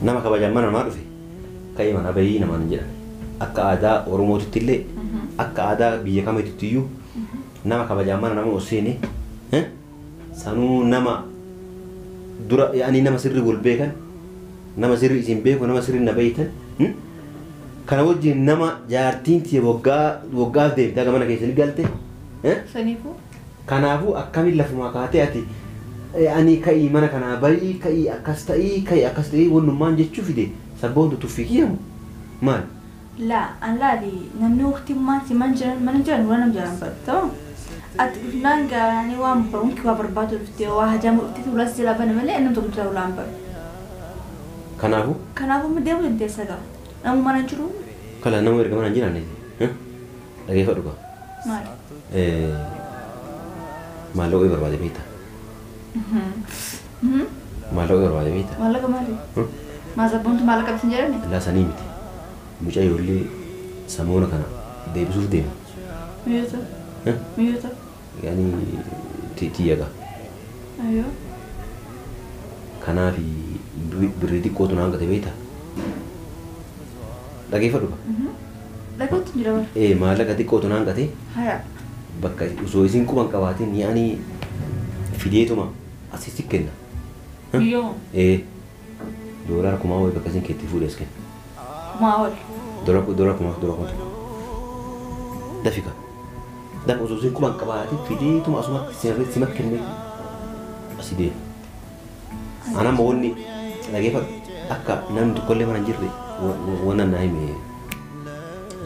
Nama kabajaan mana namaa dhufe ka'ee mana bahii namaan hin jedhan. Akka aadaa Oromootitti illee akka aadaa biyya kamiitti iyyuu nama kabajaan mana nama ol seene sanuu nama dura yaani nama sirrii wal beekan nama sirrii isin beeku nama sirrii na beeytan kana wajjin nama jaartiin tiyya waggaaf deemtee akka mana keessanii galte Saniifuu? Kanaafuu akkamiin lafumaa kaatee ati ani ka'ii mana kanaa bahii ka'ii akkas ta'ii ka'ii akkas ta'ii wannummaan jechuu fide sabboontu tuffii kiyyamu maal? Laa an laali namni waqtii si man jiran mana jiran wala nam jiran baru ta'u ati dhufnaan gaanii waan baruun waa barbaadu dhuftee waa hajamu dhuftee ulas jala bane malee nam tokko jala ulaan baru. Kanaafuu? Kanaafuu ma deemuu dandeessa gaa namu mana jiru. Kala namu erga mana hin jiraanne dhageeffadhu gaa. Maali? Maallaqa wayii barbaade beektaa? Maallaqa wayii barbaade beektaa? Maallaqa maali? Maa sabboontu maallaqa bitin jedhame? Laa sanii miti. Mucayyoollee samoona kana deebisuuf deema. Miyyoota? Miyyoota? Yaani tiyya gaa. Ayyoo. Kanaaf birrii xiqqootu na hanqate beektaa? Dhageeffadhu gaa. Dhagootti hin jira bara. Maallaqa xiqqootu na hanqate. Haya. Bakka osoo isin quban qabaatin yaani fideetuma asitti kenna. Biyyoo. Doolara kumaa wayii bakka isin keetti fuudhee as kenna. Kumaa ol. Doolara kuma tokko. Dafika. Dafa osoo isin quban qabaatin fideetuma asumatti sima kennee asi deema. Ana amma wanni dhageeffadhu akka namni tokkollee mana hin jirre wannan naa hime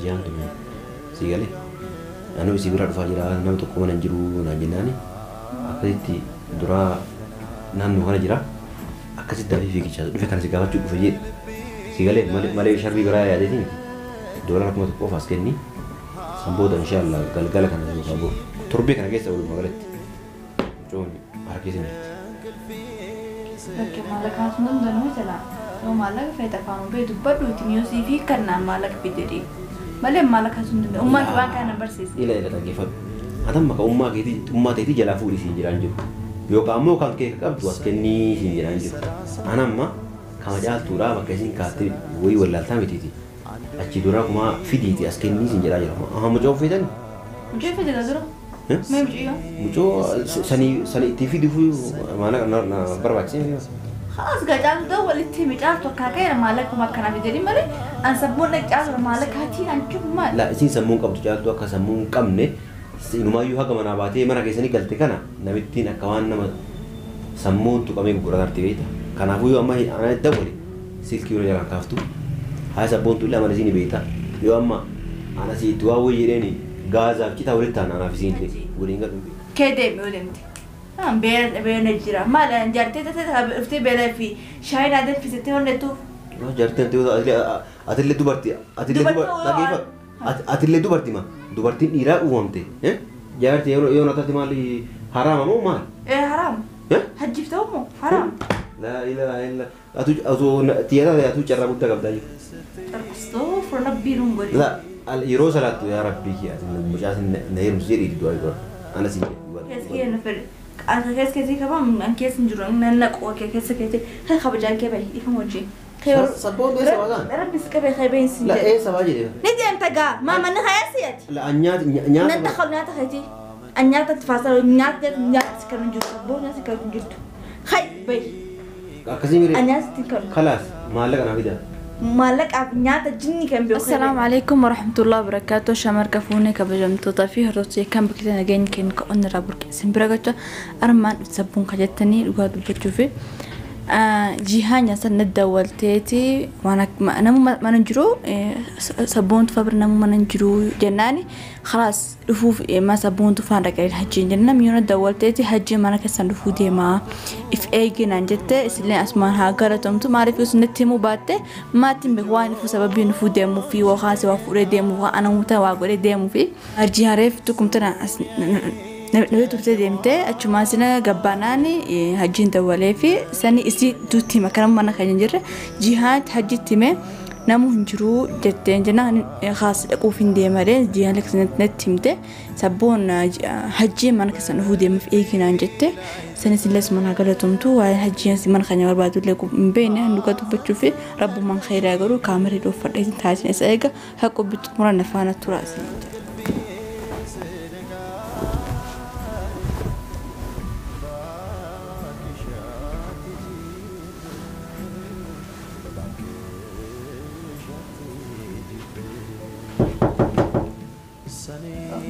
ji'aan tun si galee. Naannoo isii bira dhufaa jira nama tokko mana hin jiru naan jennaani akkasitti duraa naannoo kana jira akkasitti dafee fiigichaa dhufe kana si gaafachuu dhufe jedhe si galee malee sharbii biraa yaadeeti miti doolara 1000 qofaas kenni san booda inshaallah galgala kana yookaan boru torbee kana keessa walumaa galatti mucoon harka keessa jirti. Bakka maallaqa sun danda'u jala yoo maallaqa feeta afaan bee dubbadhuuti miyoosii fi kannaan maallaqa fidee malee maallaqa sun danda'u ummaan waan kana barsiise. Ila ila dhaggeeffadhu. Atan maka ummaa keetii ummaa teetii jalaa fuudhii siin jiraan jiru. Yookaan ammoo kan kee qabdu as kennii siin jiraan jiru. Ana amma kama caaltuudhaa bakka isin kaattee wayii wallaaltaa mitiiti. Achi duraa kumaa fidiiti as kennii siin jedhaa jira. Aha mucoo feetani? Mucoo feete gaa dura? Mee mucayyoo? Mucoo sanii itti fiduuf maallaqa na barbaachisee. خلاص قاعد دول التيم caaltu akka ka'e maallaqa akkana fidanii malee an sammuun caaltu maallaqa hatiin an cufu maal? Laa isin sammuun qabdu caaltu akka sammuun hin qabne inumaayyuu haga manaa baatee mana keessanii galte kana namittiin akka waan nama sammuun tuqamee gurgurataa jirti beekta. Kanaafuu yoo amma ana dawwale silkii yeroo jalaan kaaftu haa sabboontu illee amala isiin beekta. Yoo amma ana si itti waa wayii jedheeni gaazaaf citaa walitti taana anaaf isiin illee waliin galu hin beektu. Kee deemi yoo deemte. Beela jira. Maal jaartee dhuftee beela fi shaayii naa danfisitee hojjetuuf. Jaartee atillee dubartii atillee dubartii ma dubartiin dhiiraa uumamte jaartee yoo na taate maali haraama moo maal? Haraam. Hajjiif ta'u moo haraam. Laa ilaaha illa atu osoo tiyya atu carraa guddaa qabdaa jiru. Carqustoo furna biiruun godhe. Laa yeroo salaattu yaa rabbii kiyya mucaa na heerumsi jedhee du'aa godha. Ana siin jedhu. Keessa kiyya na fedhe. Aka keessa keessi qabam an keessa hin jiru nan naqu akka keessa keessi kan kabajaan kee bahi ifama wajjin. Sabboon eessa baasaan? Rabbi si qabee kee bahin sin La jedhe. eessa baa jedhe? Ni deemta gaa maa manni hayaasiyati. La nyaata nyaata. Nan takhal nyaata keeti. An nyaata faasala nyaata nyaata si kan hin jirtu sabboon nyaata si kan hin jirtu. Hay bahi. Akkasii miree. An nyaata si kan. Kalaas maallaqa naa fidaa. Maallaqa nyaata jinni kan beeku. Assalaamu alaikum warahmatullahi wabarakatuh. Shamarka fuunee kabajamtootaa fi hordoftoota kan bakka nageenya keenya ka'oon irraa burqe bira gocha armaan sabbuun kajettanii dhugaa dubbachuu fi jihaan nyaata nadawwalteeti waan nama mana jiru sabbuun tufa bira nama mana jiru jennaani khalaas dhufuuf ma sabbuun tufaan dhaqee hajjiin jenna miyoona dawwalteeti hajjii mana keessan dhufuu deemaa if eeginaan jette isillee asumaan haa galatomtu maaliif isin himuu baatte maatiin beeku waan ifu sababiin dhufuu deemuu fi waa waa fuudhee deemuu waa anamuuta waa godhee deemuu fi hajjii hareef tukumtana Nabee turtee deemtee achumaan sina gabbaanaan hajjiin dawwalee fi sani isii duutti hima kana mana kan hin jirre jihaan hajjitti hime Namu hin jiru jetteen jennaan haas dhaquuf hin deemaree jihaan natti himte sabboon hajjii mana keessan dhufuu deemuuf eeginaan jette sanis illee mana galatumtu waa'ee hajjiin mana kana barbaadu illee hin beekne dhuga dubbachuu fi rabbumaan khayraa garuu kaamerii dhoofadhee taasisan isa eega haqa xumura nafaana turaas.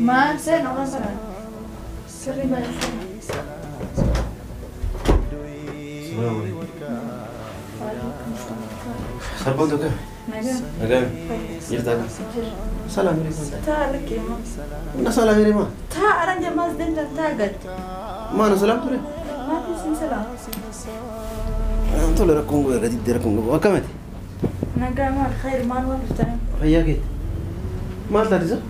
ما سنة مثلا سري ما سنة. السلام عليكم. سلام كيف؟ نعم. يرتاح. سلام عليكم. تعال كيما. أنا سلام عليكم. تعال أنا ما زدت تاقد. ما أنا سلام ترى. ما في سن سلام. أنت اللي ركون غادي دير ركون وكمتي. نعم خير ما نور ترى. حياك. ما ترزق؟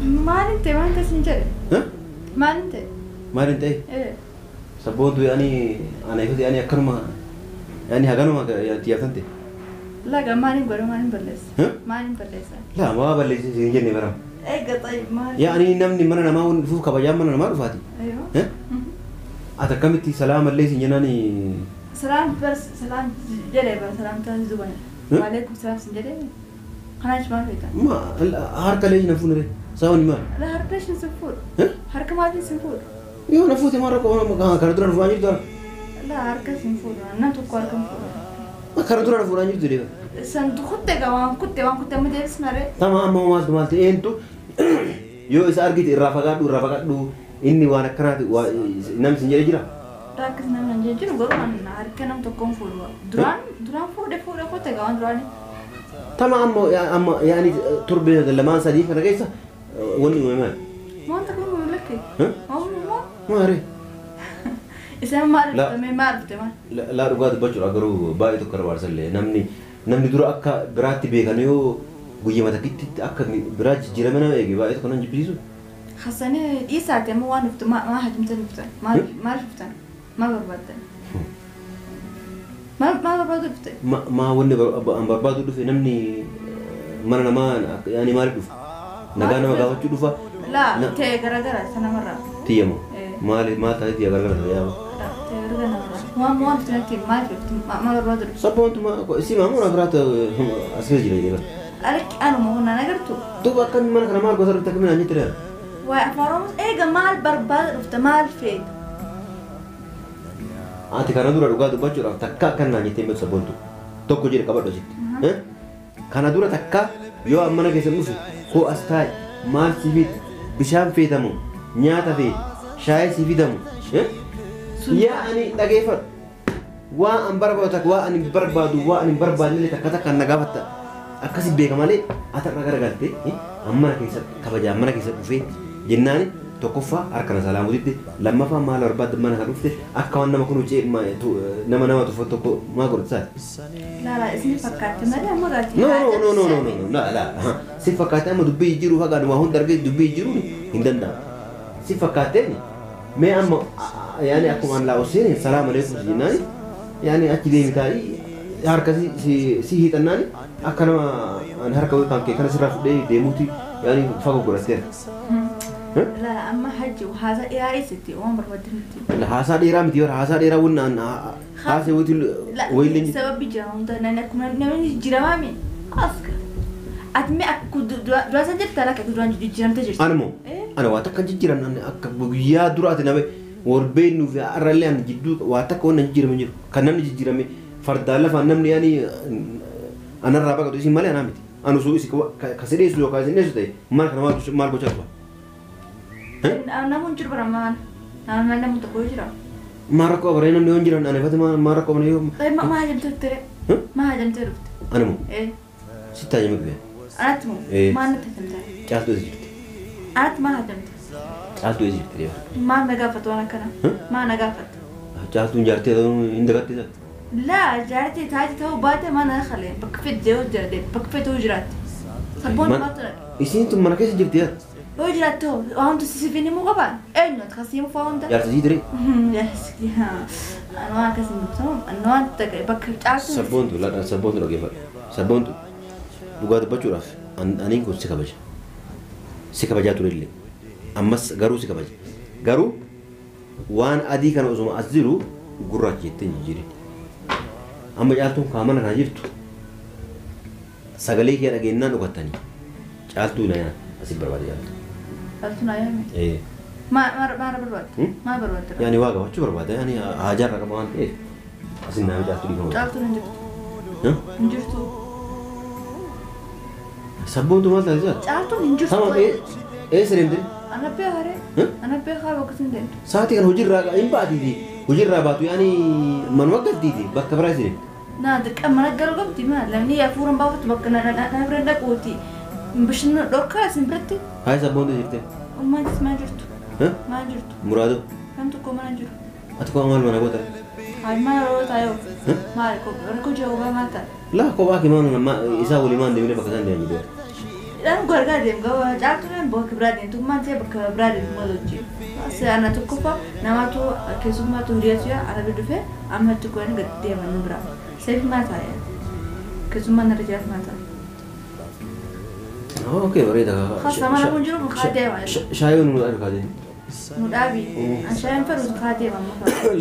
ما انت ما انت سنجري. ها؟ ما انت. ما انت ايه؟ ايه. سبوندو يعني انا يهودي يعني اكرم يعني هغنو ما تيافنت. لا ما نقول ما نبلس. ها؟ ما نبلس. لا ما بلس سنجري برام. ايه طيب ما يعني نمني من انا ما فوق كبجام من انا ما رفاتي. ايوه. ها؟ اتكمتي سلام الله سنجناني. سلام بس سلام جري بس سلام تنزبن. وعليكم السلام سنجري. قناة ما فيتا. ما هركا ليش نفون ساوني ما لا هركش نسفور. ها؟ هركا ما في سنفور. يو نفوتي مرة كم كردورة نفواني دار. لا هركا سنفور أنا تقول كم فور. ما كردورة نفواني داري. سندخت كمان كنت وان كنت مدير سنارة. تمام ما مالت مالت إنتو يو إذا أرجيت الرافقات الرافقات دو إني وأنا كرات نام سنجري جرا. راكز نام سنجري جرا قالوا من هركا نام تقوم فور. دران دران فور دفور كنت كمان دراني. تمام أما يعني تربية لما صديق أنا كيسة وني وما ما أنت كم ملكي ها؟ ما ما أري إذا ما عرفت ما عرفت ما لا لا رجعت بجر أجرو باي تكر وارسل لي نمني نمني درو أكا براتي بيغانيو قوي ما تكيت أكا براج جرمنا يجي باي تكون نجيب خاصني إيه ساعة ما وان ما ما هجمت نفت ما ما شفت ما بربطت ما ما بربطت ما ما وني بربطت في نمني ما أنا ما يعني ما أعرف نجانا ما قاعد تشوفه لا تيجي غرا سنة مرة تيمو ما لي ما تيجي غرا غرا يا لا تيجي غرا مرة ما ما أنت ما شفت ما بربطت صبوا أنتم ما سيما ما غرات أسمع جري ألك أنا ما هو أنا قرتو تو كان ما أنا ما قدرت تكمل عني ترى وأفرامس إيه جمال برباد رفت مال فيد أنت كان دورة رجعت بجرة تكا كان ناني تيمت سبونتو توكو جري كبر دوسيت ها كان دورة تكا يو أمنا كيسمو في هو أستاي مال سيفيد بشام في دمو نياتا في شاي سيفيد دمو يعني تكيفر وأن بربادك وأن بربادو وأن برباد اللي تكا تكا نجافته أكسب بيك مالي أترك رجعت أمنا كيسب كبجا أمنا كيسب في جناني تكفى أركان سلام ودي لما فهم مال أربعة ما نعرفه أكون نما كنوا شيء ما نما نما تفوتك ما قلت سات لا لا اسمي فكرت ما لا ما قلت نو نو نو نو نو لا لا سي فكرت أما دبي يجرو هذا ما هون درجة دبي يجروني هندنا سي فكرتني ما أما يعني أكون لا أوسين السلام عليكم جناني يعني أكيد متاعي هركزي سي سي هيتناني أكون أنا هركوي كان كي كان سرف دي ديموتي يعني فوق قرأتين لا أما حجي وهذا إيه ستي وما بربطنتي لا هذا ديرة مدير هذا ديرة ون أنا هذا وتل لا سبب بيجرام ده أنا كنا نعمل جرامي أسك أتمي أكو دراسة جرت لك أكو دراسة جرام تجرت أنا مو أنا واتك كان جرام أنا أك يا دراسة نبي وربين وفي أرلي أنا جدو واتك وانا جرام جرام كان نعمل جرامي فرد الله فنعمل يعني أنا الرابع كده اسمي مالي أنا متي أنا سوي سكوا كسري سوي كسري سوي ما كنا ما ما بوجهه أنا منجر برمان أنا متكوجرا ما ركوا برينا نيونجر أنا فات ما ركوا من طيب ما هجمت ترى ما هجمت رفت أنا مو إيه ستة هجمت بيه أنا تمو ما أنا تهتمت جالس دوزجرت أنا ما هجمت جالس دوزجرت ما نقافت وأنا كنا ما نقافت جالس دونجرتي عندك تيجا لا جارتي تاجي تو باته ما نخلي بكفت جو جرت بكفت وجرت صبون ما ترى إيش أنتم ما كيس جبتيها وجرت تو وهم تسيفيني مو غبان إنه تخصيم فاوندا يا تزيدري يا سيدي ها أنا ما كسم تمام أنا تك بكفت سبونتو لا سبونتو لو كيف سبونتو Dhugaa dubbachuudhaaf aniin kun si kabaja. Si kabajaa turellee. Ammas garuu si kabaja. Garuu waan adii kana osuma as jiru gurraacha jettee hin jijjiirin. Amma caaltuun kaamana kana jirtu sagalee kee dhageenyaan dhugattanii caaltuu na yaa asii barbaade caaltu. Caaltuu na yaame? Ee. Maal barbaadde? Maal barbaadde? Yaani waa gaafachuu barbaade yaani haajaa irraa qaba waan ta'eef asin naami caaltuu dhiifama. Caaltuun hin jirtu. Hin jirtu. Sabboontu maal taate? Caaltuun hin jirtu. Sama eessa deemte? Ana beekaree. Ana beekaa bakka isin deemtu. Sa'aatii kana hojiirraa hin baatiiti. Hojiirraa baatu yaani manuma galtiiti bakka biraa isin deemte. Naa dirqama mana galuu qabdi maal namni hafuuraan baafatu bakka na bira dhaquuti. Bashannana dhorkaa isin biratti. Haa sabboontu jirte. Ummaatis maal jirtu? Maal jirtu? Muraadoo. Nam tokko mana jiru. Ati koo maal mana goota? Haa maal yeroo taa'ee maal rakkoo jiru maal ta'a? Laa kophaa kee maal isaa walii maal deemnee bakka isaan deeman jedhu. Dhaan gargaar deemu gabaa caaltuun bakka biraa deemtu maal ta'e bakka biraa deemtu maal hojii. Ana tokkoffaa namatu keessummaatu hiriyaatu yaa ana bira dhufee amma achi qo'anii gad deeman nu biraa. Seef maal taa'e? Keessummaan irra jiraatu maal ta'a? Okay bareeda. Khasa mana kun jiru kaa deema. Shaayii nu dhaabi kaa deema. Nu dhaabi. An shaayiin fedhu kaa deema amma.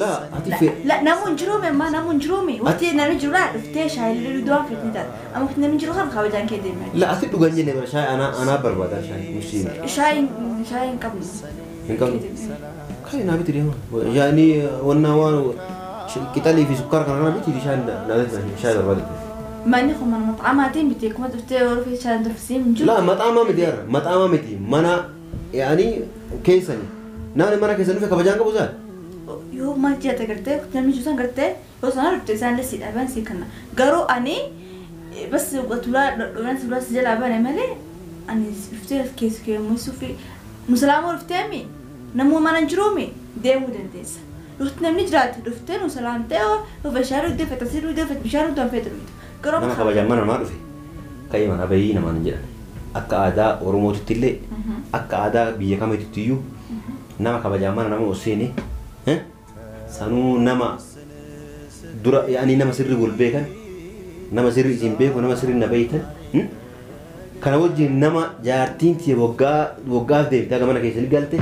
Laa ati fee. La namu hin jiruumi amma namu hin jiruumi. Waqtii namni jiru laa dhuftee shaayii liduu fedhni taata. Amma waqtii namni jiru kan kabajaan kee deema. La ati dhugan jennee bara shaayii anaa barbaada shaayii mushiin. Shaayii hin qabnu. Hin qabnu. Kai naa biti deema. Yaani wannaa waan qixalii fi sukkaara kana kana biti shaayii naa barbaada. Manni kun mana maxxamaatiin biti akkuma dhuftee yeroo fi shaayii tursiin hin jiru. Laa maxxamaa miti yarra maxxamaa miti mana yaani keessani. Namni mana keessa dhufe kabajaan qabu isaa? Yoo maal jedhate gartee namni jiru san gartee yoo sana dhufte isaan illee si dhaban si kenna. Garuu ani bas tulaa dhodhomeen tulaa si jalaa bane malee ani dhuftee keessa keemmisuu fi musalaamoo dhuftee mi namuu mana hin jiruumi deemuu dandeessa. Dhufti namni jiraate dhuftee nu salaamtee yoo bishaan dhugdee fete dhugdee fete bishaan dhugdee fete dhugdee. Garuu nama kabajaan mana namaa dhufe ka'ee mana bahii namaan hin jedhan. Akka aadaa Oromootitti illee akka aadaa biyya kamiitti iyyuu nama kabajaan mana nama osseene sanuu nama dura yaani nama sirri wal beekan nama sirri isin beeku nama sirri na beeytan kana wajjin nama jaartiin tiyya waggaaf deebitee akka mana keessatti galte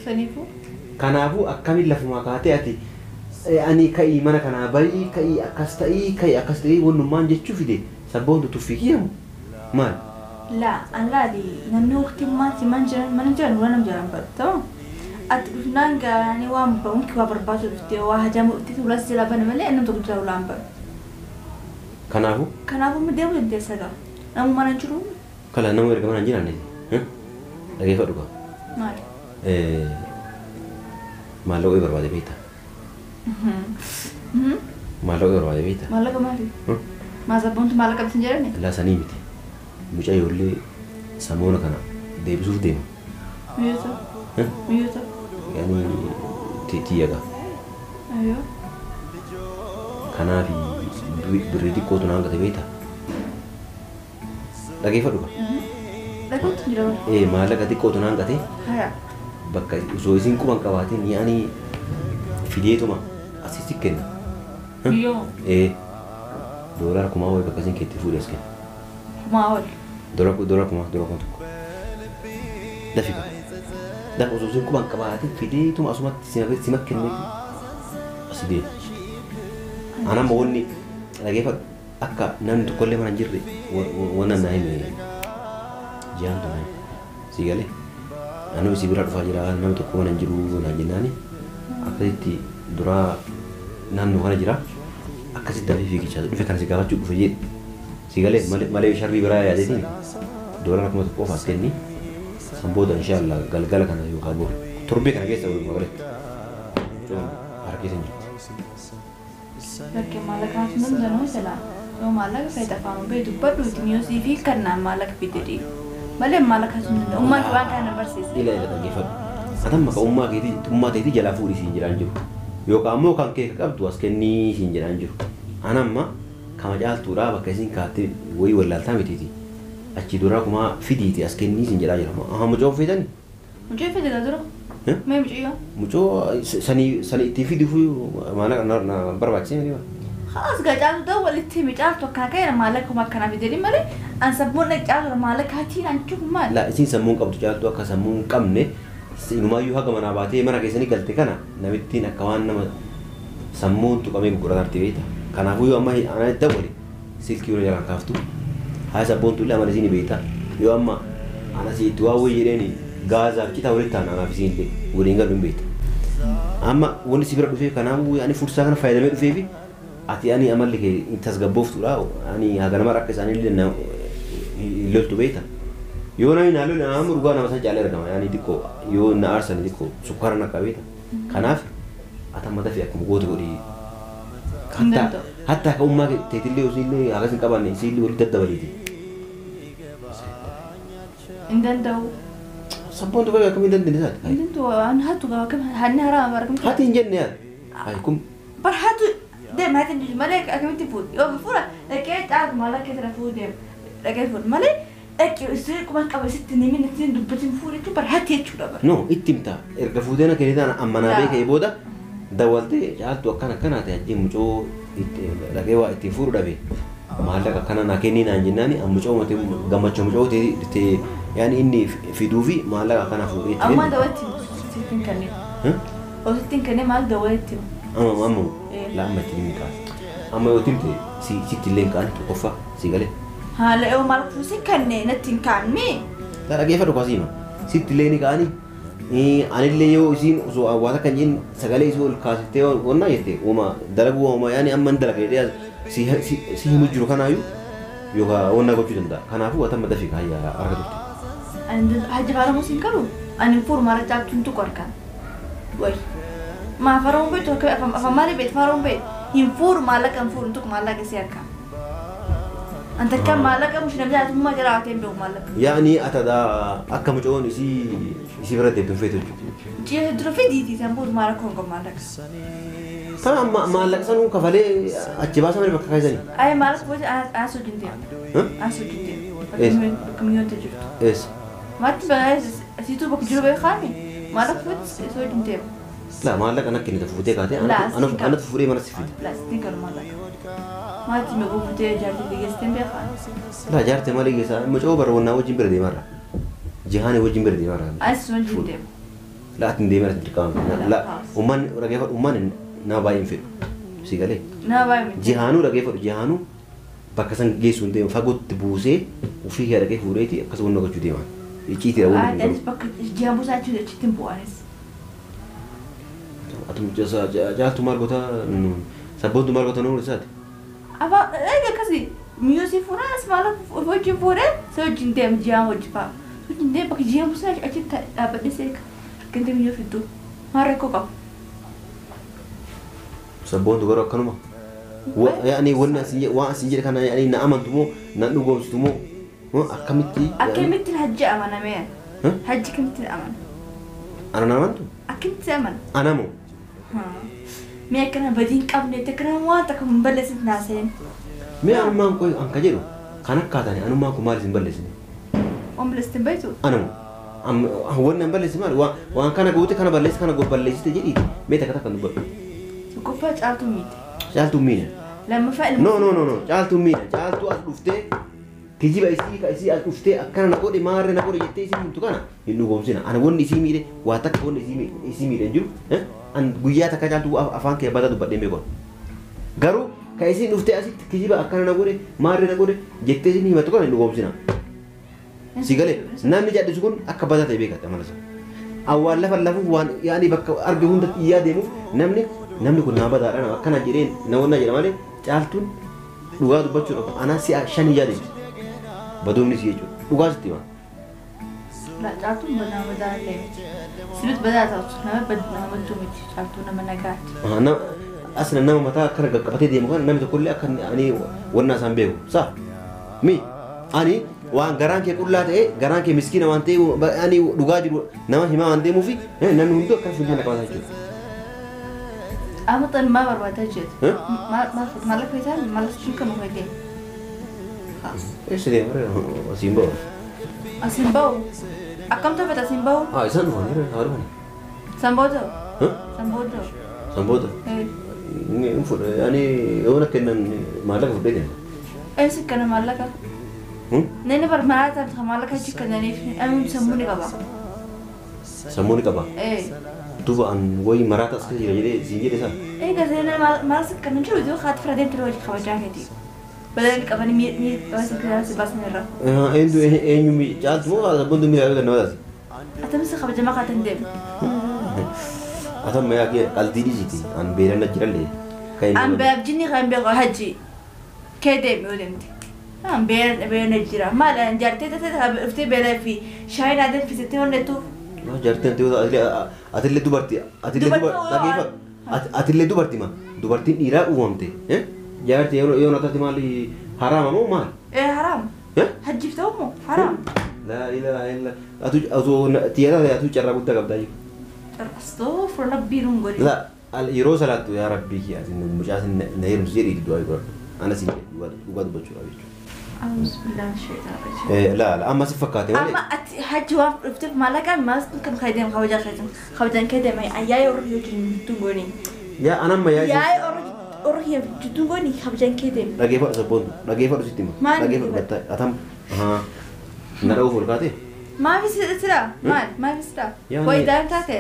saniifuu kanaafuu akkamiin lafumaa kaatee ati ani ka'ii mana kanaa bayii ka'ii akkas ta'ii ka'ii akkas ta'ii wannummaan jechuu fide sabboontu tuffii kiyyamu maal? Laa an laali namni waqtii mana jiran waan nama jiran baru ta'u. Ati dhufnaan gaanii waan bahuun waa barbaadu dhuftee waa hajamu dhuftee tulas jala bane malee namni tokko jala ulaan baru. Kanaafuu? Kanaafuu deemuu dandeessa gaa. Namu mana hin jiru. Kala namu erga mana hin jiraanne dhageeffadhu gaa. Maali? Maallaqa barbaade beektaa? Maallaqa barbaade beektaa? Maallaqa maali? Maa sabboontu maallaqa bitin jedhani? Laa sanii miti. Mucayyoollee samoona kana deebisuuf deema. Miyyota? Miyyota? Yaani tiyya gaa. Ayyoo. Kanaaf birrii xiqqootu naan gate beektaa? Dhageeffadhu gaa. Dhageeffatu jira. Ee maallaqa xiqqootu naan gate. Haya. Bakka osoo isin quban qabaatiin yaani fideetuma asitti kenna. Biyyoo. Ee $10,000 wayii bakka isin keetti fuudhee as kenna. Kumaa ol. $1,000 tokko. Dafi gaa. Dafi osoo isin quban qabaatiin fideetuma asumatti sima kennee asi deema. Ana amma wanni dhageeffadhu akka namni tokkollee mana hin jirre wannan naa hime ji'aantu naa hime si galee. Anu si bira dhufaa jira namni tokko mana hin jiru naan jennaani akkasitti duraa naannoo kana jira akkasitti dafee fiigichaa dhufe kana si gaafachuu dhufe jedhe si galee malee sharrii biraa yaadeetiin $1,000 qofaas kenni san booda inshaallah galgala kana yookaan boru torbee kana keessa walumaa galatti harka keessa hin jirti. Lakkee maallaqa haasuu danda'u silaa yoo maallaqa fayyada afaan bahee dubbadhuuti mi'oosii fi kannaan maallaqa fidee dhiibu. Malee maallaqa haasuu danda'u ummaan waan kana barsiisa. Ila ila dhaggeeffadhu. Ati maqaa ummaa keetii ummaa teetii jalaa fuudhii siin jedhaan jiru. Yookaan ammoo kan kee qabdu as kennii siin jedhaan jiru. Ana amma kama caaltuudhaa bakka isin kaattee wayii wallaaltaa mitiiti. Achi duraa kumaa fidiiti as kennii siin jedhaa jira. Aha mucoo fidani? Mucoo fide dura. Mee mucayyoo? Mucoo sanii ittiin fiduuf maallaqa na barbaachisee miti. Khalas gaa caaltu dawwalitti himi caaltu akkana ka'eera maallaqa akkana fidanii malee an sammuun caaltu maallaqa hatiin an cufu maal. La isiin sammuun qabdu caaltu akka sammuun hin qabne inumaayyuu haga manaa baatee mana keessanii galte kana namittiin akka waan nama sammuun tuqamee gurguratarti beekta. Kanaafuu yoo amma ana dawwale silkii yoo jalaan kaaftu haa sabboontu illee amala isiin beekta. Yoo amma ana si itti waa wayii jedheeni gaazaaf citaa walitti taana anaaf isiin illee waliin galu hin beekta. Amma wanni si bira dhufee kanaafuu ani fursaa kana fayyadamee dhufeefi ati ani amalli kee tasgabbooftuudha ani haga nama rakka isaanii illee hin loltu beekta. Yoo namni naa lole nama dhugaa nama san caalee argama yaani xiqqoo yoo na aarsan xiqqoo sukkaara na qabeeta. Kanaaf ati amma dafii akkuma gootu godhi. Hatta akka ummaa teetillee osoo illee hagas hin qabaanne isiillee walitti daddabaliiti. Hin danda'u. Sabboontu baay'ee akkamiin dandeenye isaati? Hin danda'u waan hattu qaba akkam hanni haraama bara akkamitti. Hati hin jenne yaad. Hayi kun. Bar hattu deema hati hin jiru malee akkamitti fuudhu yoo fuudha dhaqee caaltu maallaqa keessa fuudhu deema dhaqee fuudhu malee dhaqee isin kuma qaba isitti nimi ittiin dubbatin fuudhu jechuun bar hati jechuudha bara. No itti himta erga fuutee na kennitaan amma naa beekee booda dawwaltee caaltu akkana akkanaa ta'e ajjii mucoo dhaqee waa ittiin fuudhu dhabe maallaqa akkana naa kennii naan jennaani mucoo gammachuu mucoo ta'e yaani inni fiduu fi maallaqa akkana fuudhee itti Amma dawwatti sittiin kennee. Osittiin kennee maal dawwatti? Amma amma la amma itti himi kaasa. Amma yoo timte sitti illee hin kaane tokkoffaa si galee. Haala yoo maal fuusi kennee natti hin kaanne. La dhageeffadhu kaasiima. Sitti illee ni kaani. Anillee yoo isiin osoo hawaasa kan jeen sagalee isii ol kaasiftee wannaa jette uuma dalaguu uuma yaani amma hin dalaga jedhee si himu jiru kanaayyuu yookaan wannaa gochuu danda'a. Kanaafuu atamma dafii kaayyaa harka turte. Hajji faaramuus hin qabu. Ani fuuru maala caabtuun tokko harkaan. Wayi. Maa faaramuun beektu afaan maalii beektu faaramuun beektu hin fuuru maallaqa hin fuuru tokko maallaqa isii harkaan. An takka maallaqa mushi namni jaatummaa jala haatee hin beeku maallaqa. Yaani atadaa akka mucoon isii bira deemtu hin feetu jechuudha. Ji'a dura fidiiti isaan booda maallaqa hin qabu maallaqa. Tana maallaqa sanuu kafalee achi baasaa malee bakka kaayisanii. Ayi maallaqa booda aan sochiin deema. Aan sochiin deema. Bakka mi'oota jirtu. Eessa? Maatti siituu bakka jiru beekaami maallaqa fuute sochiin deema. La maallaqa na kennite fuutee kaatee anatu fuudhee mana si fide. La sitiin kan maallaqa. Maatti meeqoo fuutee jaartee geessitee beekaa. La jaartee malee geessaa mucoo bara wannaa wajjin bira deemarra. Jihaanii wajjin bira deemarra. Anis wajjin deema. La ati hin deemin ati dirqama. La ummaan dhageeffadhu ummaan nama baay'ee hin fedhu. Si galee. Nama baay'ee miti. Jihaanuu dhageeffadhu jihaanuu bakka san geessu hin deemu fagootti buusee ofii kee dhaqee fuudheeti akkasuma wanna gochuu deeman. Icciitiidha wanni. Anis bakka jihaan buusaa achitti hin bu'anis. Ati jaaltu maal goota sabboontu maal goota nuun isaati. Afaan eega akkasii miyyoo si fuudhaa as maal wajjin fuudhee si wajjin deema jihaan wajjin fa'a. Wajjin deema bakka jihaan buusaa achitti dhaabbadhee seeka. Gandi miyyoo fidduu maal rakkoo qabu. Sabboontu garuu akkanuma. Yaani wanni waan asin jedhe kana yaani na amantu moo na dhugoomsitu moo akkamitti. Akkamitti hajji amanamee? Hajji kamitti amana? Ana na amantu? Akkamitti amana? Ana moo? Mee akkana badii hin qabne akkana waan takka hin balleessine naaseen. Mee anummaan koo an ka jedhu kan akkaataani anummaan kun maal isin balleessine? Waan balleessite hin beektu? Ana moo? Wanni an balleesse maal? Waan kana goote kana balleesse kana balleessite jedhiiti mee takka takka dubbadhu. Tokkoffaa caaltuu miite. Caaltuu miine. Lammaffaa ilma. No no no no caaltuu miine caaltuu as dhuftee kijiba isii ka isii as dhuftee akkana na godhe maarree na godhe jettee isii himtu kana hin dhugoomsina. Ana wanni isii miidhe waa takka wanni isii miidhe hin jiru. An guyyaa takka caaltuu afaan kee badaa dubbadhee beekoon. Garuu ka isiin dhuftee asitti kijiba akkana na godhe maarree na godhe jettee isiin himatu kana hin dhugoomsina. Si galee namni jaallisu kun akka badaa ta'e beekata amala isaa. Awwaal lafa lafuuf waan yaani bakka arge hunda iyyaa deemuuf namni kun nama badaadha nama akkana jedheen namoonni jedha malee caaltuun dhugaa dubbachuudhaaf anaa si'a shan iyyaa deemti. Badoomni si jechuudha. Dhugaa sitti hima. La caaltuun nama badaa illee miti. Sibit badaa taatu nama nama badduu miti caaltuu nama nagaati. Asna nama mataa akkana qaqqabatee deemu kana namni tokkollee akka ani wanna isaan beeku. Saa mi ani waan garaan kee qullaa ta'e garaan kee miskiina waan ta'e ani dhugaa jiru nama himaa waan deemuufi namni hunduu akkana funyaan qabata jechuudha. Amma tan maa barbaadaa jirtu? Maallaqa feetaan maallaqa sun kan fayyadee? Eessa deema asiin ba'u? Asiin ba'u? Akkam tolfata asiin ba'u? Isaan dhufanii haa dhufanii. San booda? San booda? San booda? Ani yoona kennan maallaqa fudhee deema. Eessa kana maallaqa? Nani bar maallaqa maallaqa achi kennaniif ani sammuu ni qaba. Sammuu ni qaba? Duuba an wayi maraata as keessa jira jedhee siin jedhe isaa? Egaa seenaa maal kan jiru iddoo haati fira deemte hojii kabajaa keeti. Balaan qabanii miira si baasan irra. Eenyu eenyu caaltu moo sabboontu miira eegan nama taasi? Atamsa kabajamaa kaatan deemu. Atam yaa kee qalbii dhiisiti an beelan na jirallee. An beef jinni kan beeku haji kee deemi yoo deemte. An beelan jira maal an jaartee taatee dhuftee beelaa fi shaayiin aadaan fisettee honnettu. Jaarteen atillee dubartii atillee dubartii ma dubartiin dhiiraa uumamte jaartii yoo na taate maali haraama moo maal? Haraam. Hajjiif ta'u moo haraam. Laa ilaaha illa atu atu tiyyataa atu carraa guddaa qabdaa jiru. Astoof rabbii nuun godhe. La yeroo salaattu yaa rabbii kiyya asin mucaa sin na heerumsi jedhii du'aa godhadhu. Ana sin dhugaa dubbachuudhaaf jechuudha. La la amma si fakkaate malee. Amma ati hajji waan dhufteef maallaqa maas kan kaydeen kabajaa keetiin kabajaan kee deema ayyaa orri yoo jidduun gooni. Yaa anamma yaa. Yaa orri yoo jidduun gooni kabajaan kee deema. Dhageeffadhu sabboontu dhageeffadhu sitti hima dhageeffadhu battaa atam na dha'uuf ol kaatee. Maafi sira maal maafi sira wayi daa'im taate.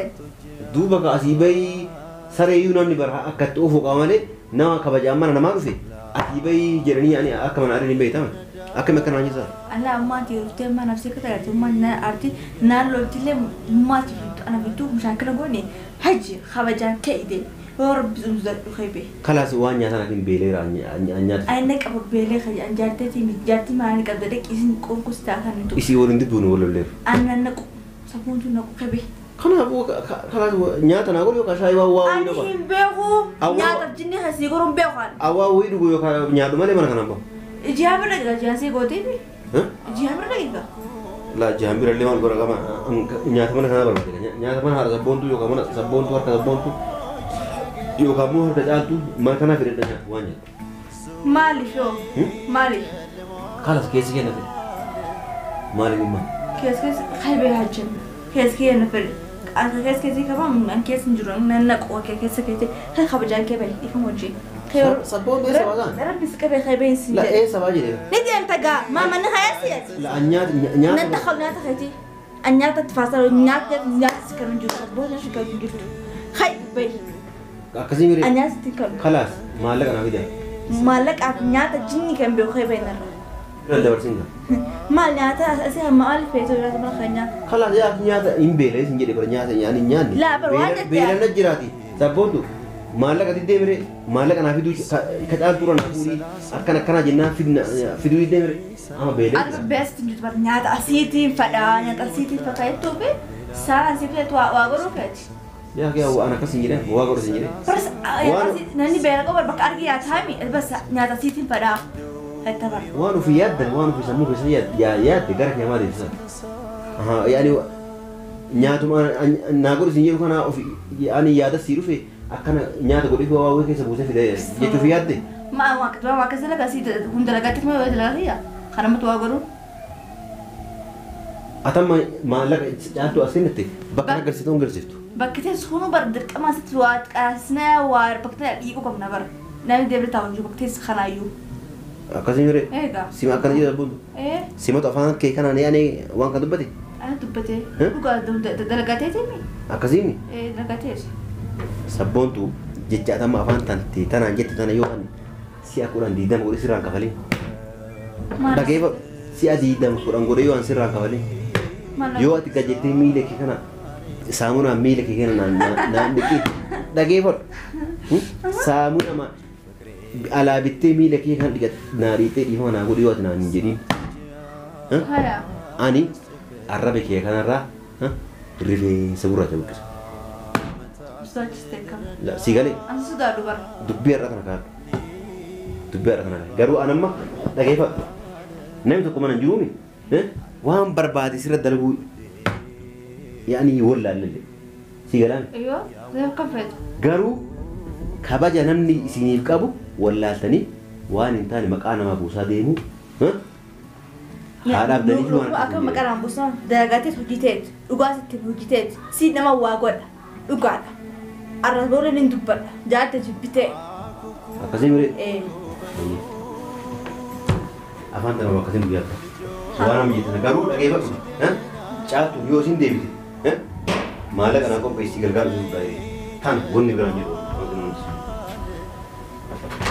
Duuba ka asii bahii sareeyyuu namni bara akka itti oofuu qaba malee nama kabajaan mana namaa dhufe asii bahii jedhanii ani akka mana ariin hin beektaman akkami akka naan jecha. Ala ammaa ati dhuftee mana nafsi akka tajaajiltu mana arti naannoo illee maati ana bituu mushaakila goone haji kabajaan ka'ide yoo rabbi zumzadhu khaybe. Kalaas waan nyaataan akin beeleera nyaata. Ani qaba beelee khaybe an jaarteetii miti jaartii maali qabda dhaqi isin qonqus taakan nutu. Isii waliin dubbuun wal lolleeru. Anna naqu safuuntu naqu khaybe. Kanaafuu kalaas nyaata naa godhu yookaan shaayii waa waa Ani hin beeku nyaataaf jinni khasii goruun beeku ani. Awwaa wayii dhugu yookaan nyaadhu malee mana kanaan bahu. Jihaa bira dhaqiga jihaan sii gooteefi. Jihaa bira dhaqiga. La jihaan bira illee maal godha qaba nyaata mana kanaa barbaade nyaata mana haadha sabboontuu yookaan mana sabboontuu harka sabboontuu yookaan immoo harka caaltuu mana kanaa fidadha nyaatu waan nyaatu. Maaliif yoo? Maaliif? Kalas keessi kenna fedhe. Maaliif immoo? Keessa keessa qaybee hajjan. Keessa kenna fedhe. Aka keessa keessi qaba an keessa hin jiru nan naqu akka keessa keessa kan kabajaan kee bahe ifama hojii. Sabboon eessa baasaan? Rabbi si qabee qaybee hin La eessa baa jedhee? Ni deemta gaa maama ni hayaasi. La nyaata nyaata. Nan takhal nyaata keeti. An nyaata tifaasa nyaata nyaata si kan jiru sabboon si kan jirtu. Khay bahe. Akkasii miree? An nyaata si kan. Kalaas maallaqa naa fidaa. Maallaqa nyaata jinni kan beeku qaybee narra. Dabarsin gaa. Maal nyaata asii maal feetu nyaata mana kan nyaata. Kalaas yaa nyaata hin beela isin jedhe bara nyaata nyaanni nyaanni. Laa bara waan jettee. Beela na jiraati sabboontu maallaqa diddee miree maallaqa naa fiduu ka caaltuu naa fuudhii akkana akkanaa jennaan fiduu diddee miree amma beela. Alba best jirtu bara nyaata asiitiin fadhaa nyaata asiitiin fadhaa jettuu fi saan asii feetu waa godhuu feeti. Yaa kee waan akkas hin jedhan waa godhu hin jedhan. Baras namni beela qabu bakka argi nyaataami bas nyaata asiitiin fadhaa. Waan ofii yaaddan waan ofii sammuu keessa yaadde gara kee deebisan. Yaani nyaatuma naa godhu isin jedhu kana ofii ani yaada sii dhufe akkana nyaata godhee waa wayii keessa buusee fide jechuuf yaadde. Ma waa akkas dalagaa sii kun dalagaatti kuma yoo dalagaa kiyya kanamatu waa godhu. Atamma maallaqa caaltuu as kennite bakka agarsiiftu hin agarsiiftu. Bakki teessu kunu bara dirqama asitti waa qaasnee waa bakka dhiiquu qabna bara namni deebiin taa'u jiru bakki teessu kanaayyuu. Akkasii miree? Sima akkana jedha sabboontu? Simatu afaan kee kanaan yaani waan kan dubbate? Ana dubbate. Dhugaa dalagateeti mi? Akkasii mi? Dalagateeti. Sabboontu jecha atamma afaan tante tanaan jette tana yoo ani si'a 10 20 godhe sirraan kafalin. Dhageeffa si'a 20 10 godhe yoo ani sirraan kafalin. Yoo ati gajettee miila kee kana saamunaan miila kee kana naan dhiqii dhageeffadhu. Saamunaa alaa bittee miila kee kan dhiqate naa dhiqxee dhiifama naa godhi yoo ati naan hin jedhin. Ani arraba kee kanarraa rifeensa gurraacha buqqisa. Si galee? Dubbii har'a kana kaadhu. Dubbii har'a kana kaadhu. Garuu an amma dhageeffadhu. Namni tokko mana hin jiruumi waan barbaade sirra dalaguu yaani wallaallee si galaami? Garuu kabaja namni isiniif qabu wallaaltanii waan hin taane maqaa namaa buusaa deemu haadhaaf daliilii waan akka maqaa namaa buusaa dalagateet hojjeteet dhugaas itti hojjeteet si nama waa godha dhugaadha. Arras booda ni dubbadha. Jaalte jibbitee. Akkasii miree? Afaan tana akkasiin guyyaa waan amma jettan garuu dhageeffadhu. Caaltu yoo isin deebite maallaqa naa qopheessii gargaaru sun tan wanni biraan jedhu.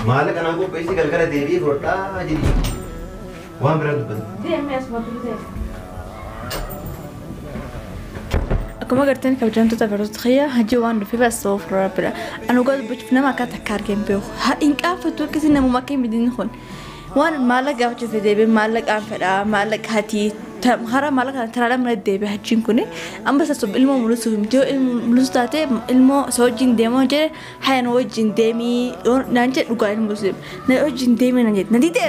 Maallaqa naa qopheessii galgala deebi'ee fudhadhaa jedhi. Waan biraan dubbatu. Deemee asuma turte. Akkuma agartan kabajamtoota barattoota kiyya hajji waan dhufeef astaghfirullah rabbila. Ani dhugaa dubbachuuf nama akka takka argeen beeku. Hin qaanfattu akkasii namuma akka hin midin kun. Waan maallaqa gaafachuuf deebi'e maallaqaan fedhaa maallaqa hatii hara maallaqa taraadhaan mana deebi'e hajjiin kuni amma sassob ilmoo mul'isuuf miti yoo ilmoo mul'isu taate ilmoo isa wajjin deemoo jedhe haya na wajjin deemii naan jedhe dhugaa ilmoo mul'isu na wajjin deemii naan jedhe na didee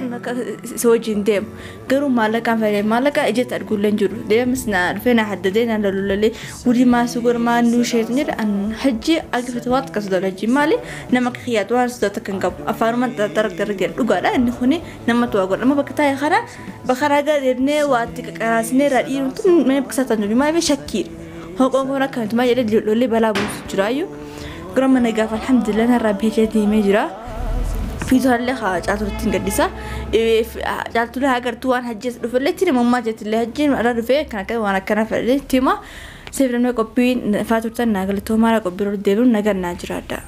isa wajjin deemu garuu maallaqaan fedhee maallaqa ijatti arguullee hin jiru deemas na dhufee na haddadee na lolollee wudii maasii godhamaa nuu isheetu jedhe an hajji argifate waan akkas dhala hajji maali nama akka kiyyaatu waan sodaata kan qabu afaanumaan xaxxara jedhe dhugaadha inni kuni nama tu'aa godha amma bakka taa'e kana bakka ragaa deemnee waatti qaqaraasnee irraa dhiiruun tun mana bakka isaa jiru maaliif shakkiidha hoqoon kun akkamitti maal jedhee lollee balaa buusu jiraayyuu gara mana gaafa alhamdulillah narraa beekee deemee jira. Fiitoollee haa caaltuutti hin gaddisa. Caaltuulee haa gartuu waan hajji as dhufellee itti namummaa jettillee hajjiin irra dhufee kan akka waan akkana fedhee itti hima. Seef namni qophii faa turtan naa galatoomaa qophii irra deebiin nagaan naa jiraadha.